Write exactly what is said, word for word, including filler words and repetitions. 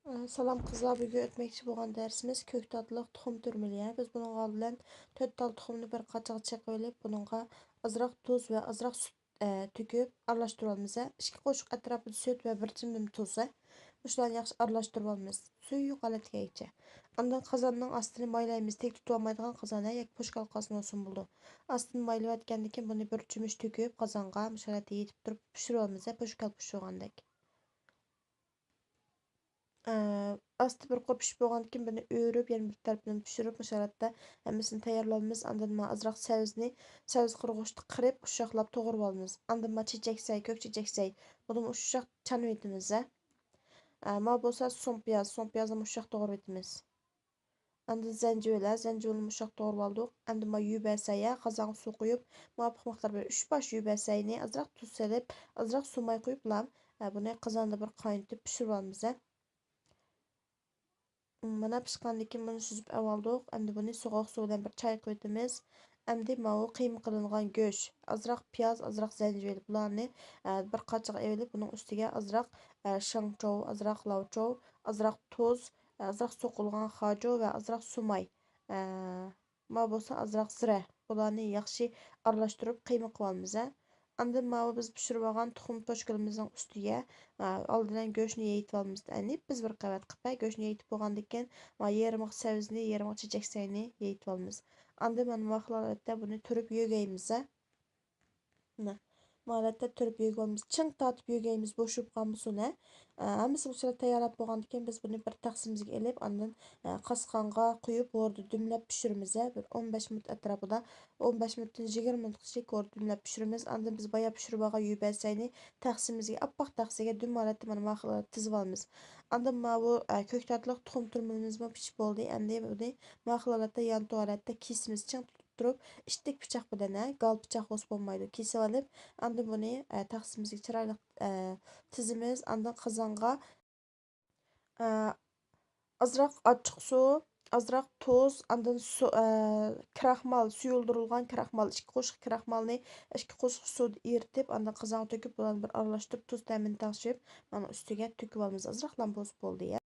سالام قىزلار، بۈگۈن ئۆتمەكچى بولغان دەرسىمىز كۆكتاتلىق تۇخۇم تۈرمىلى. بىز بۇنىڭغا ئالدى بىلەن تۆت تال تۇخۇمنى بىر قاچىغا چېقىۋېلىپ، بۇنىڭغا ئازراق تۇز ۋە ئازراق سۈت، ئە، تۆكۈپ ئارىلاشتۇرۇۋالىمىز. ئىككى قوشۇق ئەتراپىدا سۈت ۋە بىر چىمدىم تۇز. مۇشۇلارنى ياخشى ئارىلاشتۇرۇۋالىمىز، سۈيى يوق ھالەتكە كەلگۈچە. ئاندىن قازاننىڭ ئاستىنى مايلايمىز، تېگىپ تۇتۇۋالمايدىغان قازان ياكى پوشكال قازان بولسىمۇ بولىدۇ. ئاستىنى مايلىۋەتكەندىن كېيىن بۇنى بىر چۆمۈچ تۆكۈپ، قازانغا مۇشۇ ھالەتتە يېيىتىپ تۇرۇپ پىشۇرۇۋالىمىز، پوشكال پىشۇرغاندەك. ئە، ئاستى بىر قۇر پىشىپ بولغاندىن كېيىن، بۇنى ئۆرۈپ، يەنە بىر تەرىپىنى پىشۇرۇپ، مۇشۇ ھالەتتە ھەممىسىنى تەييارلىۋالىمىز. ئاندىن مانا ئازراق سەۋزىنى، سەۋزە قىرغۇچتا قىرىپ، ئۇششاقلاپ توغرىۋالىمىز. ئاندىن مانا چېچەكسەي، كۆك چېچەكسەي، بۇنىمۇ ئۇششاق چانىۋېتىمىز، ھە. ئە، مانا بولسا سۇڭپىياز، سۇڭپىيازنى ئۇششاق توغرىۋېتىمىز. ئاندىن زەنجىۋىل، ھە، زەنجىۋىلنى ئۇششاق توغرىۋالدۇق. ئەمدى مانا يۈبەسەي، ھە، قازانغا سۇ قۇيۇپ، مۇۋاپىق مىقدار بىر ئۈچ باش يۈبەسەينى ئازراق تۇز سېلىپ، ئازراق سۇ ماي قۇيۇپلا، ھە، بۇنى قازاندا بىر قاينىتىپ پىشۇرۇۋالىمىز، ھە. مانا پىشقاندىن كېيىن بۇنى سۈزۈپ ئەۋالدۇق. ئەمدى بۇنى سوغۇق سۇ بىلەن بىر چايقىۋېتىمىز. ئەمدى ماۋۇ قىيما قىلىنغان گۆش، ئازراق پىياز، ئازراق زەنجىۋىل، بۇلارنى، ئە، بىر قاچىغا ئېلىپ، بۇنىڭ ئۈستىگە ئازراق، ئە، شاڭچۇ، ئازراق لاۋچۇ، ئازراق تۇز، ئازراق سوقۇلغان خاجۇ ۋە ئازراق سۇماي، ئە، ما بولسا ئازراق زىرە، بۇلارنى ياخشى ئارىلاشتۇرۇپ قىيما قىلىۋالىمىز، ھە. ئاندىن ماۋۇ بىز پىشۇرۇۋالغان تۇخۇم پوشكىلىمىزنىڭ ئۈستىگە، ئە، ئالدى بىلەن گۆشنى يېيىتىۋالىمىز. ئەنە بىز بىر قەۋەت قىلىپ، گۆشنى يېيىتىپ بولغاندىن كېيىن، مانا يېرىمىغا سەۋزىنى، يېرىمىغا چېچەكسەينى يېيىتىۋالىمىز. ئاندىن مانا مۇشۇ ھالەتتە بۇنى تۈرۈپ يۆگەيمىز، ھە. مانا، مۇشۇ ھالەتتە تۈرۈپ يۆگەيمىز. چىڭ تارتىپ يۆگەيمىز، بوشىلىپ قالمىسۇن، ھە. ئە، ھەممىسىنى مۇشۇنداق تەييارلاپ بولغاندىن كېيىن، بىز بۇنى بىر تەخسىمىزگە ئېلىپ، ئاندىن، ئە، قاسقانغا قۇيۇپ، ھورىدا دۈملەپ پىشۇرىمىز، ھە. بىر ئون بەش مىنۇت ئەتراپىدا، ئون بەش مىنۇتتىن يىگىرمە مىنۇتقىچە ھورىدا دۈملەپ پىشۇرىمىز. ئاندىن بىز بايا پىشۇرۇۋالغان يۈبەسەينى تەخسىمىزگە، ئاپئاق تەخسىگە دۈم ھالەتتە مانا مۇشۇ خىل تىزىۋالىمىز. ئاندىن ماۋۇ، ئە، كۆكتاتلىق تۇخۇم تۈرمىلىرىمىزمۇ پىشىپ بولدى. ئەمدى بۇنى مانا مۇشۇ ھالەتتە يانتۇ ھالەتتە كېسىمىز، چىڭ تۇرۇپ، ئىتتىك پىچاق بىلەن، ھە، گال پىچاق بولسا بولمايدۇ، كېسىۋېلىپ، ئاندىن بۇنى، ئە، تەخسىمىزگە چىرايلىق، ئە، تىزىمىز. ئاندىن قازانغا، ئە، ئازراق ئاچچىق سۇ، ئازراق تۇز، ئاندىن سۇ، ئە، كراخمال، سۇيۇلدۇرۇلغان كراخمال، ئىككى قوشۇق كراخمالنى ئىككى قوشۇق سۇدا ئېرىتىپ، ئاندىن قازانغا تۆكۈپ، بۇلارنى بىر ئارىلاشتۇرۇپ، تۇز تەمىنى تەڭشىپ، مانا ئۈستىگە تۆكۈۋالىمىز. ئازراقلا بولسا بولدى، يە.